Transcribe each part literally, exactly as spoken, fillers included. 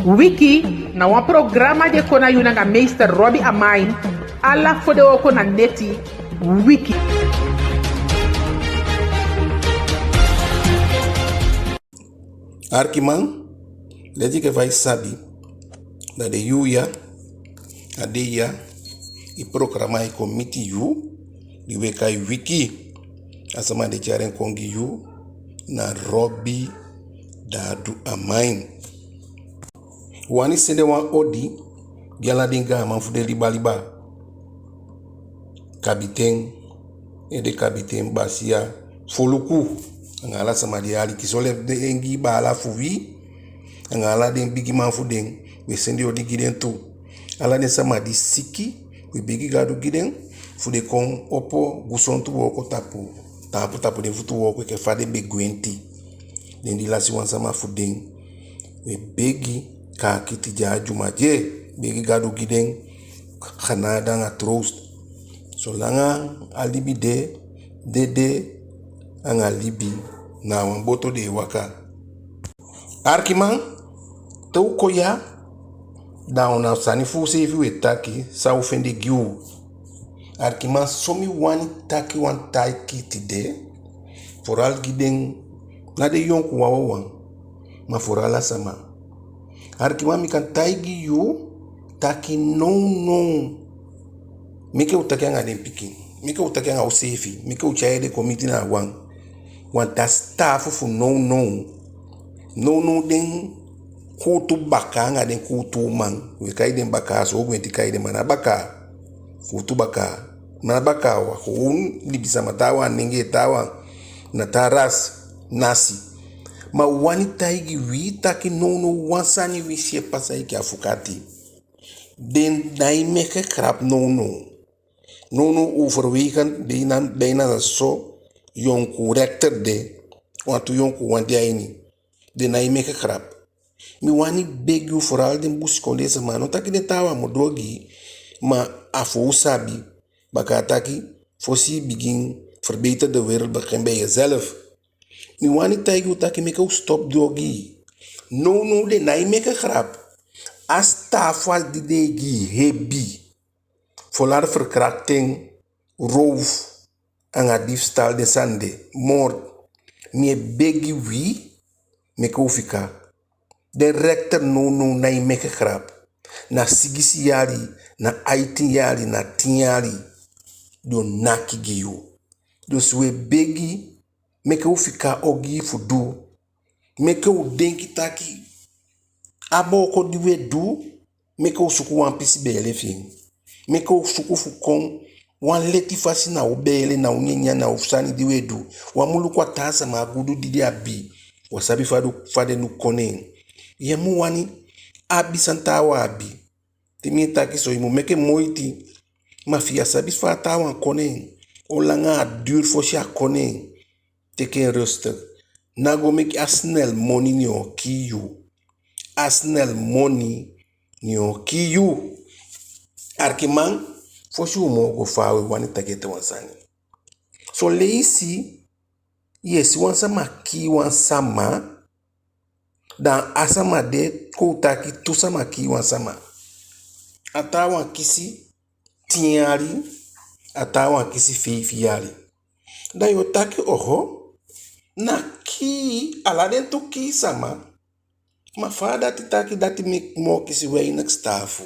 Wiki na wan programa di e kon na yu nanga meester Robbie Amain, ala fodewooko na neti. Wiki. Arkiman, leti enke fa i sabi, da den yuu ya, a dei ya, i programa e kon miti yu, di we kai Wiki. A sama di e tyai en kon gi yu, na Robbie Dadu Amain. Wani sende wan odi gi ala den gaaman fu den liba liba. Kabiten, ede kabiten, basiya, foluku, anga ala sama di e aliki. Soseefi den Ingi baala fu wi, anga ala den bigiman fu den, we sende odi gi den tu. Ala den sama di siki, we begi Gadu gi den, fu den kon opo gusontu, wooko tapu, taampu tapu den futu, wooko enke fa den be gwenti. Den di lasi wan sama fu den, we begi, kaakiti de a dyumadye, begi Gadu gi den genade anga troost. Solanga a libi de, dede anga libi, na a wan boto den e waka. Arkiman, te u kon ya, da na sani fu useefi we taki, san u fende gi u. Arkiman, so mi wani taki wan taki tide, vooral gi den, na den yonkuwan wawan, ma vooral ala sama. Arkiman, mi kan taigi yu taki nownow, meke u taki anga den pikin, meke u taki anga useefi, meke u tyai ede kon miti na wan, wan taa sitaafu fu nownow. Nownow den kuutu bakaa anga den kuutu uman, we kai den bakaa, so u gwenti kai den, ma ná bakaa. Kuutu bakaa, ma ná bakaa, wan gewoon libisama, taawan nenge, taawan na taa ras, nasi. Ma u wani taigi wi taki nownow wan sani wi si e pasa enke afukati. Den nái meke grap nownow. Nownow overwegend bijna, bijna na so yonku rechter de, wantu yonkuwan de a ini. Den nái meke grap. Mi wani begi u, vooral den busikondee sama, no taki den taawan mu du ogii, ma a fu u sabi, baka taki, fosi i bigin, verbeter de wereld, begin bij jezelf. Mi wani taigi u taki meke u stop du ogii. Nownow den nái meke grap. A sitaafu di den e gi hebi. Vooral verkrachting, roof, anga diefstal, den sani de, moord. Mi e begi wi, meke u fika. Den rechter nownow nái meke grap. Na sigisi yali, na aitin yali, na tin yali, den o naki gi yu. Dus we begi, meke u fika ogii fu du. Meke u denki taki a booko di we du, meke u suku wan pisi beele fi en. Meke u suku fu kon wan leti fasi na u beele, na u nyanyan, na u sani di we du. Wan mu luku a taa sama a gudu di den abi. Wan sabi fa du, fa den du kon ne en. Yu á mu wani abi san taawan abi. Te mi e taki so, i mu meke moiti. Ma fi i á sabi fa a taawan kon ne en, on langa a duur fosi a kon ne en, teke en rustig. Ná go meke a snel moni, ne en o kii yu. A snel moni, ne en o kii yu. Arkiman, fosi u moo go faawe, u wani taki ete wan sani. Son leisi, yu e si wan sama kii wan sama, da a sama de, kon u taki tu sama kii wan sama. A taawan kisi tin yali, a taawan kisi feifi yali. Da yu o taki, oho, na kii, ala den tu kii sama. Ma fa a dati taki, dati meke moo kisi weinig sitaafu.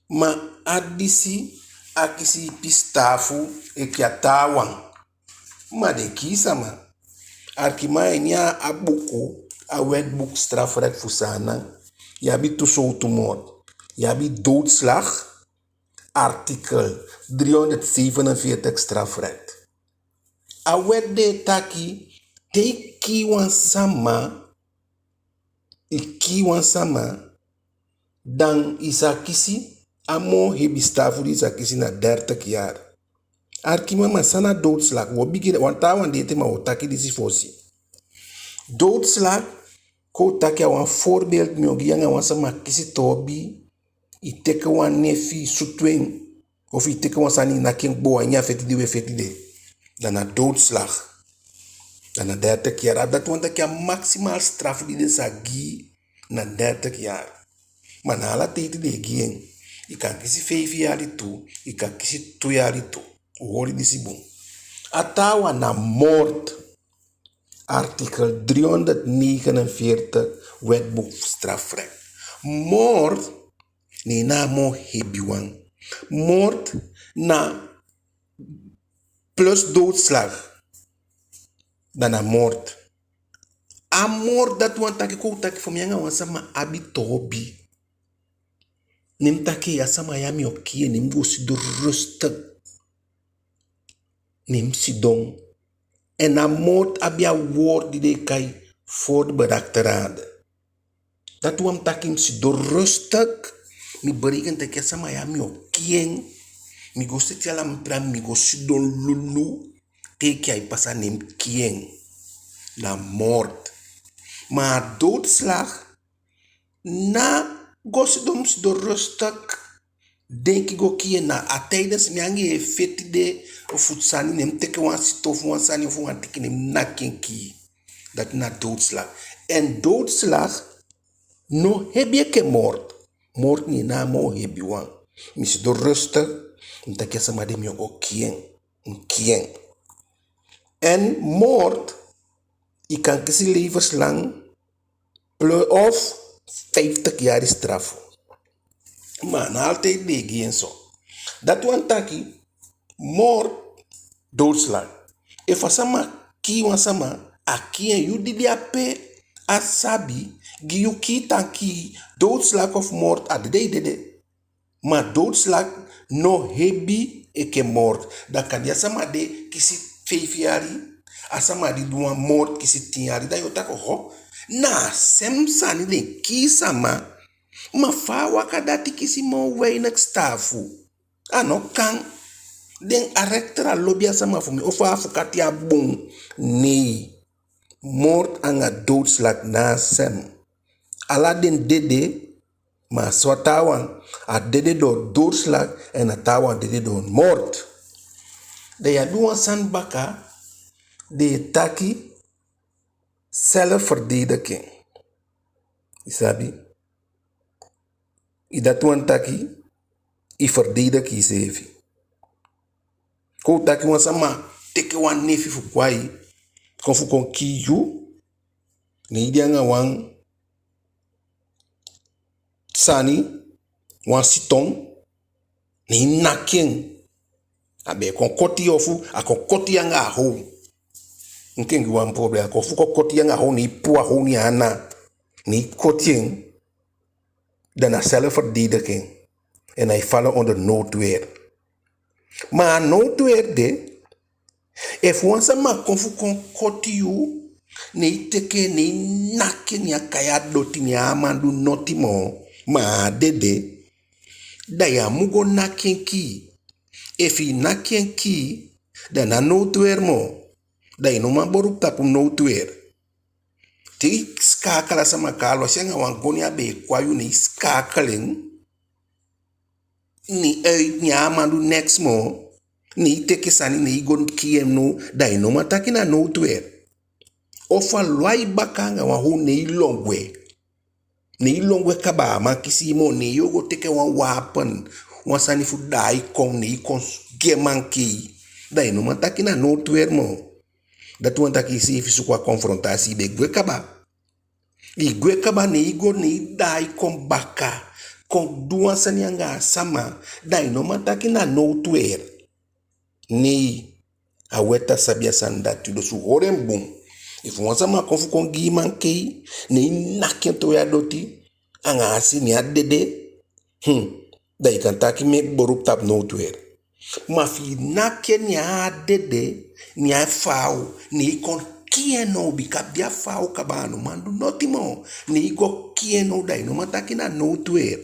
Ma a disi, a kisi ipi sitaafu enke a taawan. Ma den kii sama. Arkiman, a ini a buku, a wetboek strafrecht fu Saanan, yu abi tu sowtu moord. Yu abi doodslag, artikel driehonderdzevenenveertig strafrecht. A wet de e taki, te i kii wan sama, i kii wan sama, dan i sa kisi, a moo hebi sitaafu di i sa kisi na dertig jaar. Arkiman, ma san na doodslag? Wi o bigin, wan taawan de ete, ma wi o taki disi fosi. Doodslag, kon u taki, a wan voorbeeld mi o gi, anga wan sama kisi toobi, i teke wan nefi, i sutu en, ofu i teke wan sani, i naki en kaba a ini a feti di we feti de. Da na doodslag. Da na dertig jaar. A dati wani taki a maximaal straf di den sa gi na dertig yali. Ma na ala teiti den e gi en. I kan kisi feifi yali tu, i kan kisi tu yali tu. U holi disi bun. A taawan na moord. Artikel driehonderdnegenenveertig wetboek strafrecht. Moord, neen na a moo hebi wan. Moord na plus doodslag. Da na moord. A moord, dati wani taki, kon u taki fu mi anga wan sama abi toobi. Ne mi taki a sama ya mi o kii en, ne mi go sidon rustig. Ne mi sidon. En a moord abi a woord di den e kai voorbedachte rade. Dati wani taki mi sidon rustig. Mi bereken taki a sama ya mi o kii en. Mi go seti ala mi plan, mi go sidon lulu. Te enke ai pasa, ne mi kii en. Na moord. Ma a doodslag, na go sidon, mi sidon rustig. Denki go kii en. Na a tijdens mi anga en e feti de fu sani, ne mi teke wan sito fu wan sani fu wan tiki, ne mi naki en kii. Dati na doodslag. En doodslag no hebi enke moord. Moord neen na a moo hebi wan. Mi sidon rustig, mi taki a sama de mi o go kii en. Mi kii en. En moord, i kan kisi levenslang plus of vijftig yali straf. Ma na altijd den e gi en so. Dati wani taki, moord, doodslag. Efu a sama kii wan sama, a kii en. Yu di de ape, a sabi, gi yu kii tan kii, doodslag of moord, a dede i dede. Ma doodslag no hebi enke moord. Da kande a sama de kisi feifi yali, a sama di du wan moord kisi tin yali, da yu o taki, oho, na a sem sani, den kii sama. Ma fa a waka dati kisi moo weinig sitaafu? A no kan. Den a rechter á lobi a sama fu mi, ofu a afukati á bun. Nee. Moord anga doodslag na a sem. Ala den dede, ma a so a taawan, a dede door doodslag en a taawan dede door moord. Da yu abi wan sani baka, den e taki zelfverdediging. I sabi? I dati wani taki, i verdedig iseefi. Kon u taki wan sama teke wan nefi fu kon a i, kon fu kon kii yu, ne i de anga wan sani, wan siton, ne i naki en. A be kon koti yu ofu a kon koti yu anga a how. Enke mi gi wan problem, a kon fu kon koti yu anga a how, ne i puu a how ne en ana, ne i koti en. Da na zelfverdediging. En ai vallen onder noodweer. Ma a noodweer de, efu wan sama kon fu kon koti yu, ne i teke en, ne i naki en, ne a kai a doti, ne a á man du noti moo, ma a á dede, da yu á mu go naki en kii. Efu i naki en kii, da ná noodweer moo. Da i no man beroep tapu noodweer. Te i schakel a sama, kaal, wansi anga wan goni a be e kon a yu, ne i schakel en, ne uit, ne a á man du neks moo, ne i teke sani, ne i go kii en now, da i no man taki na noodweer. Ofu a lon a i baka anga wan how, ne i lon gwe. Ne i lon gwe kaba, a á man kisi i moo, ne yu o go teke wan wapen, wan sani fu daai kon, ne i kon gi en mankei. Da i no man taki na noodweer moo. Dati wani taki iseefi suku a confrontatie, i be gwe kaba. I gwe kaba, ne i go, ne i daai kon baka, kon du wan sani anga a sama, da i no man taki na noodweer. Nee, a wet á sabi a sani dati, dus u holi en bun. Efu wan sama kon fu kon gi i mankei, ne i naki en towe a doti, anga a se, ne a dede, hmm, da i kan taki meke beroep tapu noodweer. Ma fi i naki en, ne a á dede, ne a faaw, ne i kon kii en now, bika di a faaw kaba a no man du noti moo, ne i go kii en now, da i no man taki na noodweer.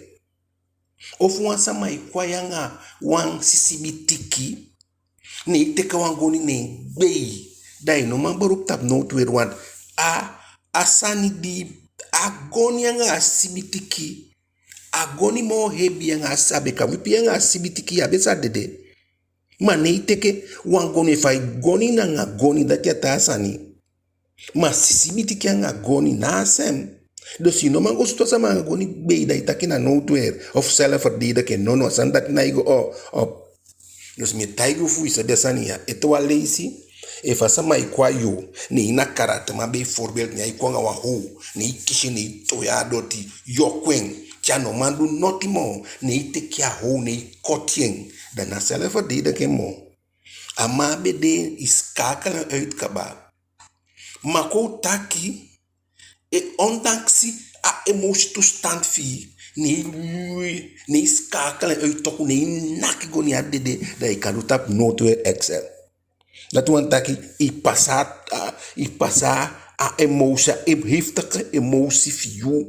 Ofu wan sama e kon a i anga wan sisibi tiki, ne i teke wan goni ne en gbei, da i no man beroep tapu noodweer, want a, a sani di, a goni anga a sisibi tiki, a goni moo hebi anga a sisibi, a be kan wipi i anga a sisibi tiki, yu á be sa dede. Ma ne i teke wan goni, efu a goni anga goni, dati a taa sani. Ma sisibi tiki anga goni na a sem. Dus i no man go sutu a sama anga goni bei da i taki na noodweer of zelfverdediging. Nono, a sani dati nái go op. Dus mi e taigi u fu i sabi a sani ya. Ete wan leisi, efu a sama e kon a yu, ne i na karateman bijvoorbeeld, ne ai kon anga wan how, ne i kisi en, ne i towe a doti, yu o kon en. Te a no man du noti moo, ne i teke a how, ne i koti en. Da ná zelfverdediging moo. A man be de, i schakel en uit kaba. Ma kon u taki, e, ondanks a emotie toestand fi i, ne i, ne i schakel en uit toku, ne i naki go, ne a dede, da i kan du tapu noodweer X L. Dati wani taki, i pasa, a, i pasa a emotie, a heftige emotie fi yu.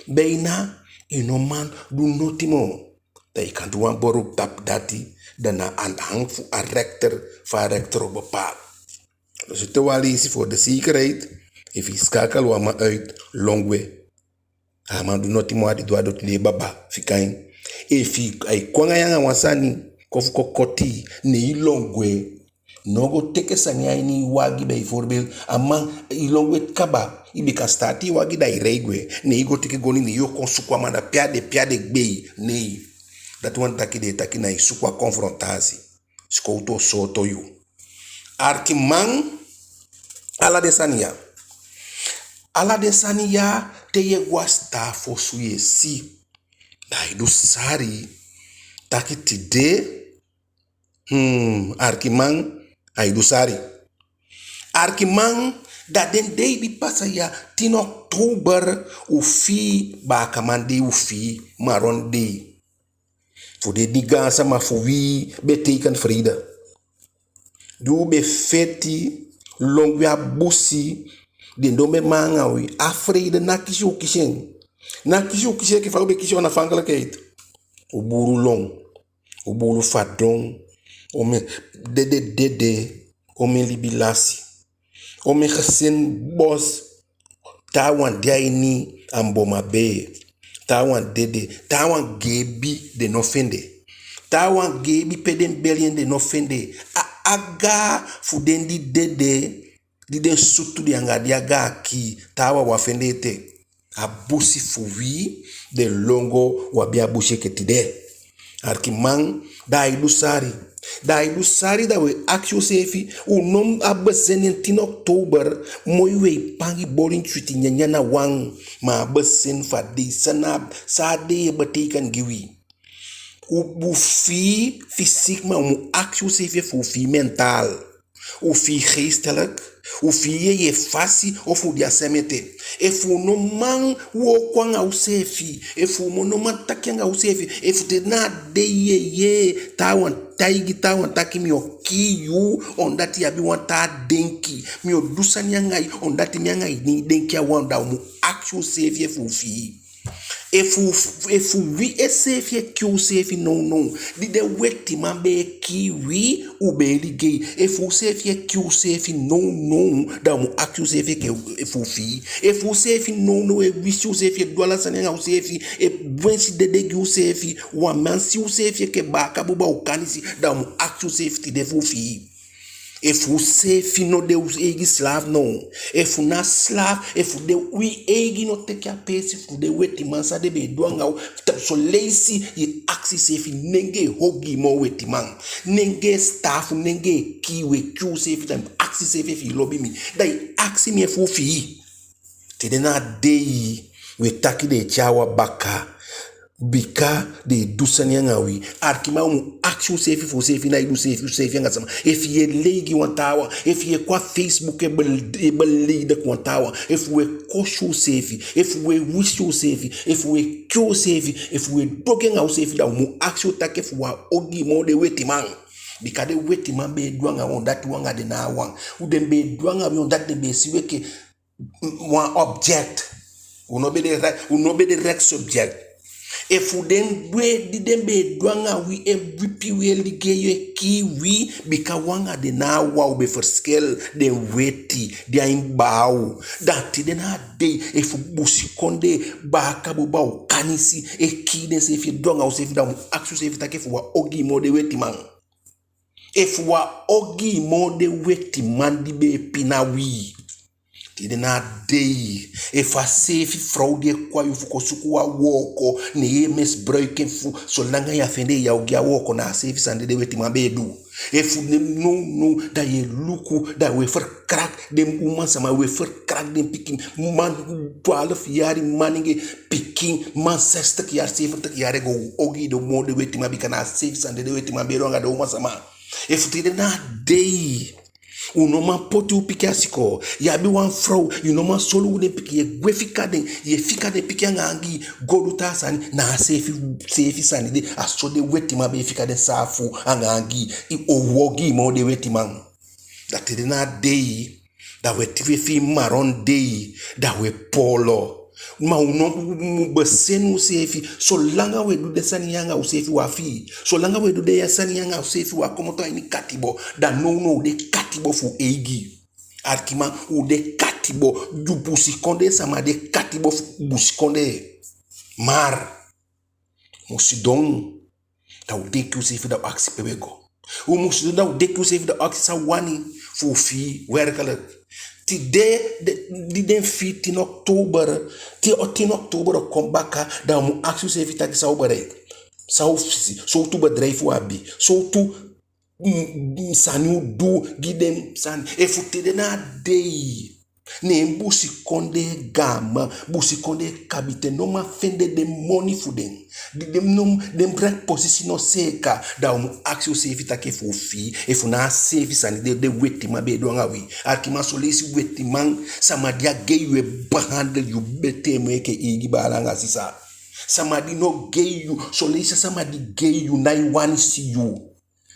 Bijna, i no man du noti moo. Da i kan du wan beroep tapu dati, da na a hang fu a rechter, fa a rechter o bepaal. Dus te wan leisi voor de zekerheid, efu i schakel wan man uit, lon gwe. A man du noti moo, a di du a doti, lei baba, fika en. Efu ai kon anga yu anga wan sani, kon fu kon koti i, ne i lon gwe. No go teke sani a ini i wagi bijvoorbeeld, a man, i lon gwe kaba, i be kan start i wagi da i rei gwe. Ne i go teke goni, ne yu o kon suku a man da pe a de, pe a de, gbei. Nee. Dati wani taki den e taki na i suku a confrontatie. Sikowtu o sooto yu. Arkiman, ala den sani ya. Ala den sani ya, te yu e go a sitaafu osu yu e si. Da ai du sari taki tide, hmm, arkiman, ai du sari. Arkiman, da den dei di pasa ya, tin oktober, u fii baakaman dei, u fii marron dei. Fu den di gaansama fu wi be teken vrede. Di u be feti, lon gwe a busi, den don be man anga wi. A vrede ná kisi u kisi en. Ná kisi u kisi en enke fa u be kisi onafhankelijkheid. U buulu lon, u buulu fadon, omen dede dede, omen libi lasi. Omen gezin bos, taawan de a ini a mboma bee, taawan dede, taawan geebi den no fende. Taawan geebi pe den beli en den no fende. A agaa fu den di dede, di den sutu den anga den agaa kii, taawan u á fende ete. A busi fu wi, den lon go, u abi a busi enke tide. Arkiman, da ai du sari. Da ai du sari da u e akisi useefi, u no abi zin en tin oktober, moi wei pangi boli switi nyanyan na wan, ma a abi zin fu a dei, san a, san a dei e betekent gi wi. U, u fii fysiek, ma u mu akisi useefi efu u fii mentaal. U fii geestelijk, u fii jeje fasi, ofu u de a semete. Efu u no man wooko anga useefi, efu u no man taki anga useefi, efu te na a dei jeje, taawan taigi taawan taki mi o kii yu, omdat i abi wan taa denki, mi o du sani anga i, omdat mi anga i ná e denki a wan, da u mu akisi useefi efu u fii. Efu, efu wi seefi e kii useefi nownow, di den wetiman be e kii wi, u be e ligei. Efu useefi e kii useefi nownow, da u mu akisi useefi enke efu u fii. Efu useefi nownow e wisi useefi, e du ala sani anga useefi, e wensi dede gi useefi, wan man si useefi enke baaka buba Okanisi, da u mu akisi useefi tide efu u fii. Efu useefi no de u eigi slaaf now. Efu na slaaf, efu den, wi eigi no teke a peesi fu den wetiman san den be e du anga u. Soleisi i akisi iseefi, nengee ogii moo wetiman. Nengee sitaafu, nengee kii, u e kii useefi, da i akisi iseefi efu i lobi mi. Da i akisi mi efu u fii. Tide na a dei, u e taki den e tyai u a baka. Bika den e du sani anga wi. Arkiman, u mu akisi useefi efu useefi ná e du seefi, useefi anga sama. Efu i e lei gi wan taawan, efu i e kon a Facebook e bel-, e beleidigi wan taawan, efu u e kosi useefi, efu u e wisi useefi, efu u e kii useefi, efu u e du ogii anga useefi, da u mu akisi u taki efu u á ogii moo den wetiman. Bika den wetiman be e du anga wi omdat u anga den ná wan. Den be e du anga wi omdat den be e si u enke wan object. U no be de re-, u no be de rechtssubject. Efu den du en di den be e du anga wi e wipi wi, e ligei wi, e kii wi, bika u anga den ná wan, u be verschil, den weti, den ain baaw. Da tide na a dei, efu busikondee, baaka buba Okanisi e kii denseefi, e du anga useefi, da u mu akisi useefi taki efu u á ogii moo den wetiman. Efu u á ogii moo den wetiman di be e pina wi. Tide na a dei, efu a seefi frow di e kon a yu fu kon suku wan wooko, ne yu e misbruik en fu, solanga yu á fende en, yu á o gi en a wooko, na a seefi sani de den wetiman be e du. Efu den nownow, da yu e luku, da u e verkracht den uman sama, u e verkracht den pikin, man, twaalf yali manenge pikin, man zestig yali, zeventig yali e go, u ogii den moo den wetiman, bika na a seefi sani de den wetiman be e du anga den uman sama. Efu tide na a dei, u no man poti u pikin a sikoo. Yu abi wan frow, yu no man solugu den pikin, yu e gwe fika den, yu e fika den pikin anga angii, go du taa sani, na a seefi, seefi sani de, a so den wetiman be e fika den saafu anga angii, u o ogii moo den wetiman. Da tide na a dei, da u e tide fii maron dei, da u e poolo. Ma u no mu, mu beseni useefi. Solanga u e du den sani ya anga useefi, u á fii. Solanga u e du den ya sani ya anga useefi, u á komoto a ini katibo. Da nownow u de katibo fu u eigi. Alikiman, u de katibo. Yu busikondee sama de katibo fu busikondee. Maar u mu sidon, da u denki useefi, da u akisi pe u e go. U mu sidon, da u denki useefi, da u akisi san u wani fu u fii werkelijk. Tide, de, di den fii tin oktober, te tin oktober o kon baka, da u mu akisi useefi taki san u bereik. San u fisi, sowtu bedrijf u abi, sowtu, mm, mm, sani u du gi den sani. Efu tide na a dei ne en busikondee gaaman, busikondee kabiten no man fende den moni fu den, di den no, den recht positie no seeka, da u mu akisi useefi taki efu u fii, efu na a seefi sani de den wetiman be e du anga wi. Alikiman, son leisi wetiman, sama di á gei yu e behandel yu betee moo enke i eigi baala anga sisa. Sama di no gei yu, son leisi a sama di gei yu nái wani si yu.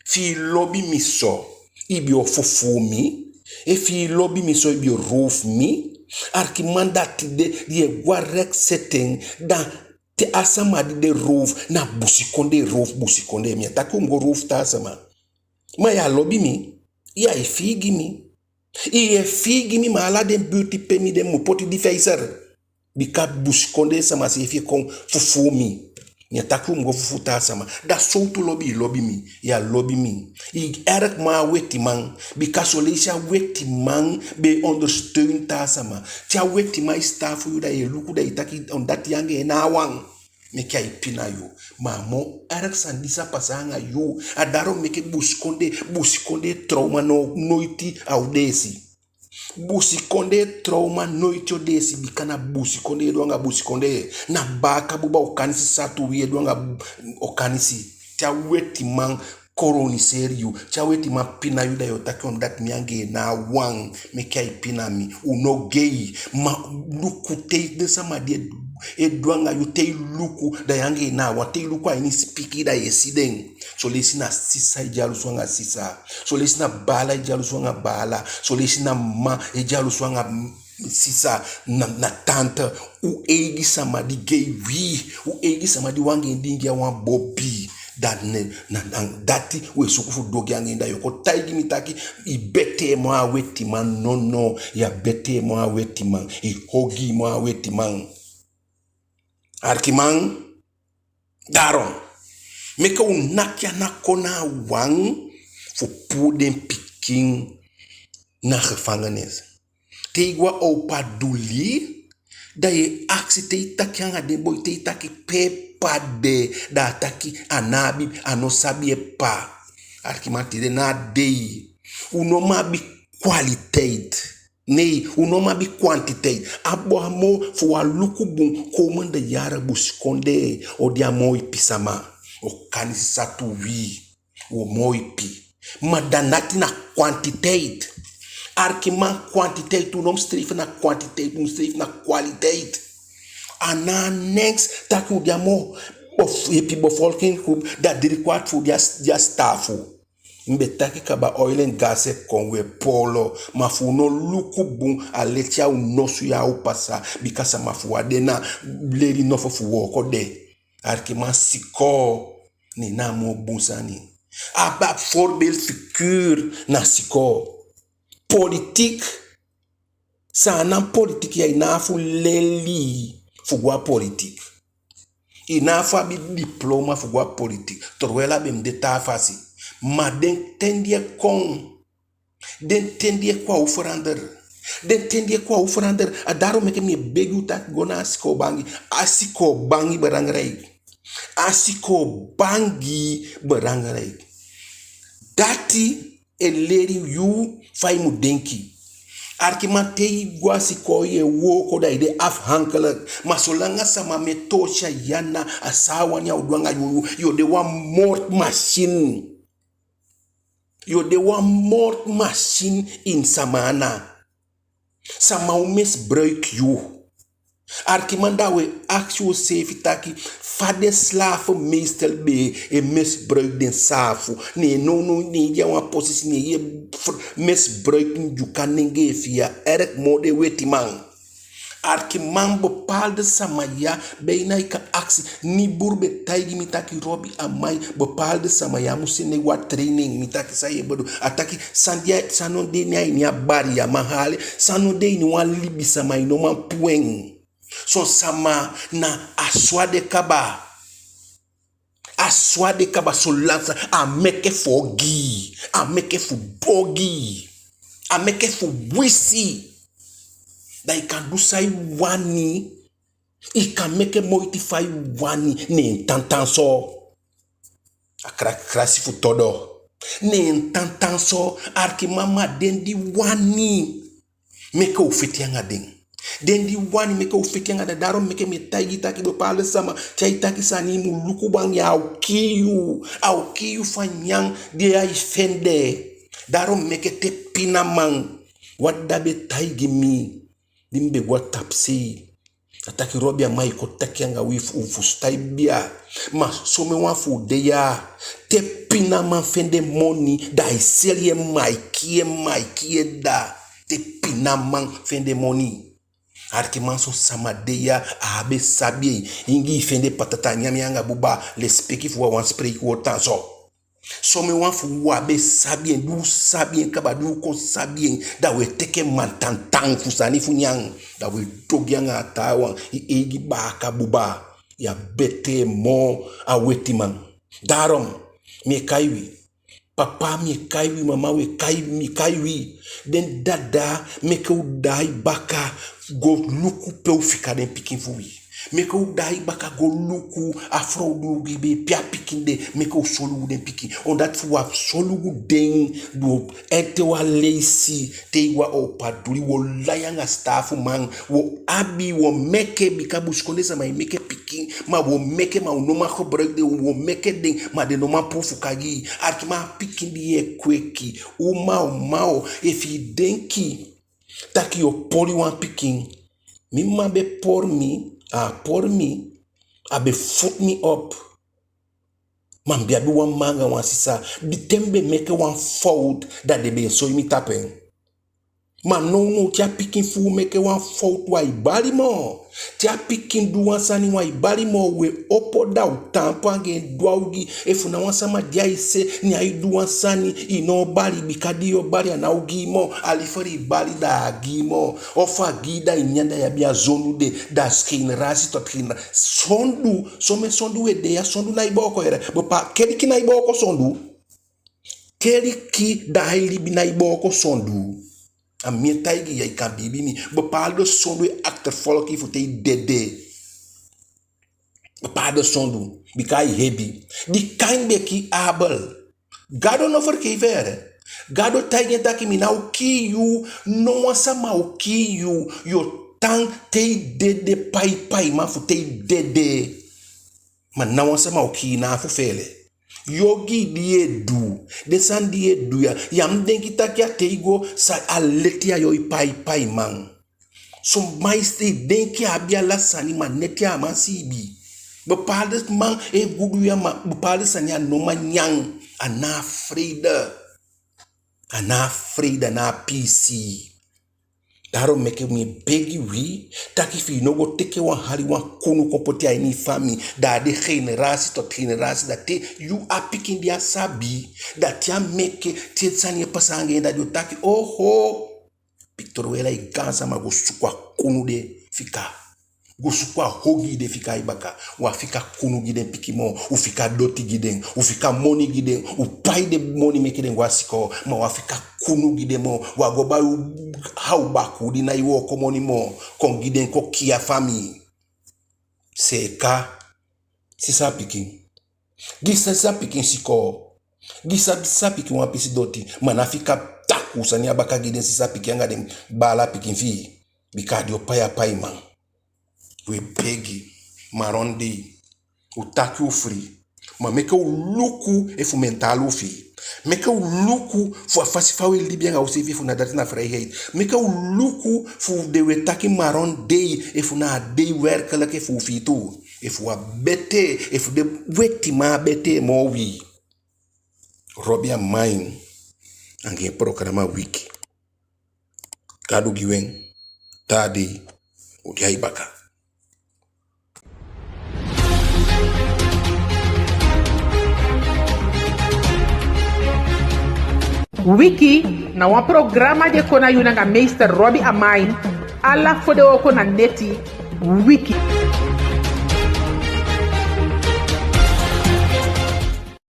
Efi i lobi mi so, i be o fufuu mi. Efi i lobi mi so, i be o roof mi. Alikiman, da tide di i e go a rechtszitting, da te a sama di de roof, na busikondee roof, busikondee. Mi á taki u mu go roof taa sama. Ma yu á lobi mi, yu á e fii gi mi. I e fii gi mi, ma ala den buurt pe mi de mi mu poti di vijzer. Bika busikondee sama seefi e kon fufuu mi. Mi á taki u mu go fufuu taa sama. Da sowtu lobi i lobi mi? Yu á lobi mi. I erg moo a wetiman. Bika son leisi a wetiman be e ondersteun taa sama. Te a wetiman e sitaafu yu, da yu e luku, da i taki, omdat yu anga en na wan. Meke ai pina yu. Ma a moo erg sani di sa pasa anga yu. A daarom meke busikondee, busikondee trauma no, noiti a o deesi. Busikondee trauma noiti o deesi, bika na busikondee du anga busikondee. Na baaka buba Okanisi, satu wi e du anga Okanisi. Te a wetiman koloniseri yu, te a wetiman pina yu, da yu o taki omdat mi anga en na wan, meke ai pina mi. U no gei. Ma luku te den sama di e, e du anga yu, te i luku, da yu anga en na wan. Te i luku a ini sipikii, da yu e si den. Son leisi na sisa e dyalusu anga sisa. Son leisi na baala e dyalusu anga baala. Son leisi na mma e dyalusu anga m-, sisa, na, na tante. U eigi sama di gei wi. U eigi sama di wi anga en diingi a wan bobi. Da ne, na, na dati u e suku fu du ogii anga en. Da yu o kon taigi mi taki i betee moo a wetiman. Nono, yu á betee moo a wetiman. I ogii moo a wetiman. Alikiman, daarom meke u naki ana kon na wan fu puu den pikin na gevangenis. Te i go a Opa Doeli, da yu e akisi, te i taki anga den boi, te i taki pe p'pa de, da a taki a ná abi, a no sabi en p'pa. Alikiman, tide na a dei u no mu abi kwaliteit. Nee, u no mu abi kwantiteit. A bun, a moo fu u á luku bun, komende yali busikondee o de a moo ipi sama. Okanisi, satu wi, u o moo ipi. Ma da dati na kwantiteit. Alikiman, kwantiteit, u no mu streef na kwantiteit, u mu streef na kwaliteit. A ná neks taki u de a moo, of ipi bevolkingsgroep, da drie kwart fu u de a, de a sitaafu. Mi be taki kaba, oil en gas e kon, u e poolo, ma fu u no luku bun, a leti a u nosu ya o pasa, bika sama fu u á de na leli nofo fu wooko de. Alikiman, sikoo, ne en na a moo bun sani. A ba voorbeeldfiguur na sikoo. Politiek, Saanan politiek ya, i ná abi fu leli fu go a politiek. I ná abi fu abi diploma fu go a politiek. Terwijl a be mu de taa fasi. Ma den ten di e kon, den ten di e kon, a o verander. Den ten di e kon, a o verander. A daarom meke mi e begi u taki go na a sikoo bangi. A sikoo bangi belangrijk. A sikoo bangi belangrijk. Dati e leli yu fa i mu denki. Arkiman, te i go a sikoo, yu e wooko, da i de afhankelijk. Ma solanga sama mu e toosi a yu ana, a san a wani a o du anga yu, yu o de wan moordmachine. Yu o de wan moordmachine ini sama ana. Sama o misbruik yu. Arkiman, da u e akisi useefi taki, fa den slavenmeester be e misbruik den saafu, ne nownow, ne i de a wan posisi, ne yu e fr-, misbruik Ndyuka nenge fi i erg moo den wetiman. Arkiman, bepaalde sama ya, bijna i kan akisi, Nibur be taigi mi taki, Robi, a man, bepaalde sama ya mu sende wan training. Mi taki, san yu e bedoel? A taki, san di a, san no de na ini a bali ya, man hali, san no de ini wan libisama, i no man puu en. Son sama na a so a de kaba. A so a de kaba, solanga a meke fu ogii, a meke fu bun ogii, a meke fu wisi. Da i kan du san i wani, i kan meke moiti fa i wani, ne en tan tan so. A kra-, krasi fu todo. Ne en tan tan so, arkiman, ma den di wani meke u feti anga den. Den di wani meke u feti anga den. Daarom meke mi e taigi i taki bepaalde sama, te ai taki sani, i mu luku bun anga en, a o kii yu. A o kii yu fu a nyan di ai fende. Daarom meke te pinaman, wan dda be taigi mi, di mi be go a tapusei. A taki, Robi, a man e kon taki anga wi fu, fu stai bia. Ma somen wan fu u de ya, te pinaman fende moni, da ai seli en, ma ai kii en, ma ai kii en dda. Te pinaman fende moni. Arkiman, son sama de ya, a á be sabi en. Ingi i fende patata, nyan en anga buba, lesipeki fu wan, wan spreekwoord tan so. Somen wan fu u á be sabi en, di u sabi en kaba, di u kon sabi en, da u e teke mantantan fu sani fu nyan. Da u e du ogii anga a taawan, i eigi baaka buba. Yu á betee moo a wetiman. Daarom mi e kai wi. Papa, mi e kai wi, mama, u e kai, mi kai wi. Den dda, meke u daai baka go luku pe u fika den pikin fu wi. Meke u daai baka go luku a frow di u gi bee, pe a pikin de, meke u solugu den pikin. Omdat fu u á solugu den, da u o ete wan leisi, te i wan opa duli, u o lai anga sitaafuman, u o abi, u o meke, bika busikondee sama e meke pikin, ma u o meke, ma u no man gebruik den, u o meke den, ma den no man puu fuka gi i. Arkiman, a pikin di yu e kweki, uman, uman o, efu i denki taki yu o poli wan pikin. Mi mma be poli mi, a poli mi, a be voed mi op. Ma mi be abi wan mma anga wan sisa, di te mi be meke wan fowtu, da den be e soi mi tapu en. Ma nownow, te a pikin fu u meke wan fowtu, u á e bali moo. Te a pikin du wan sani, u á e bali moo, u e opo da u taampu anga en, du a ogii. Efu na wan sama di ai se, ne ai du wan sani, i no o bali, bika di yu o bali, a ná o gi i moo. A liever i bali da a á gi i moo. Ofu a gi i da i nyan, da i abi a sondu de, da generatie tot generatie. Sondu, somen sondu u e de ya, sondu nái booko, yee. Bepaalde keliki nái booko sondu. Keliki, da ai libi, nái booko sondu. A mi e taigi yu, i kan biibi mi. Bepaalde sondu e achtervolg i fu te i dede. Bepaalde sondu, bika ai hebi. Di Kain be kii Abel, Gado no vergeef en, yee. Gado taigi en taki mi ná o kii yu, no wan sama o kii yu, yu o tan te i dede, pai paiman fu te i dede. Ma ná wan sama o kii i, na fu fele. Yu ogii di yu e du, den sani di yu e du ya, yu á mu denki taki a te i go sa a leti a yu o pai paiman. Son man e si, denki a abi ala sani, ma neti a á man siibi. Bepaalde man e gudu ya, ma bepaalde sani a no man nyan. A ná a vrede. A ná a vrede, a ná a piisii. Daarom meke mi e begi wi, taki fi i no go teke wan hali wan kunu kon poti a ini i famii, da a de generatie tot generatie, da te yu a pikin di á sabi, da te a meke, te sani e pasa anga en, da den o taki, oho, Piktorowela, i gaansama, go suku a kunu de fika. Go suku a ogii de fika a i baka. U á fika kunu gi den pikin moo, u fika doti gi den, u fika moni gi den, u pai den moni meke den go a sikoo, ma u á fika kunu gi den moo. U á go bai u Hawbaku di nái wooko moni moo, kon gi den kon kii a famii. Seeka sisa pikin. Gi sisa pikin sikoo. Gi sisa pikin wan pisi doti. Ma ná fika takuu sani a baka gi den sisa pikin anga den baala pikin fi i. Bika a den o pai a paiman. We begi, marron dei. U taki u fii. Ma meke u luku efu mentaal u fii. Meke u luku fu a fasi fa we libi anga useefi, efu na dati na vrijheid. Meke u luku fu den we taki marron dei, efu na a dei werkelijk efu u fii tu. Efu u á betee, efu den wetiman á betee moo wi. Robi Amain anga en programa Wiki. Gadu gi u en, taa dei u de a i baka. Wiki na wan programa di e kon na yu nanga meester Robi Amain, ala fodewooko na neti. Wiki.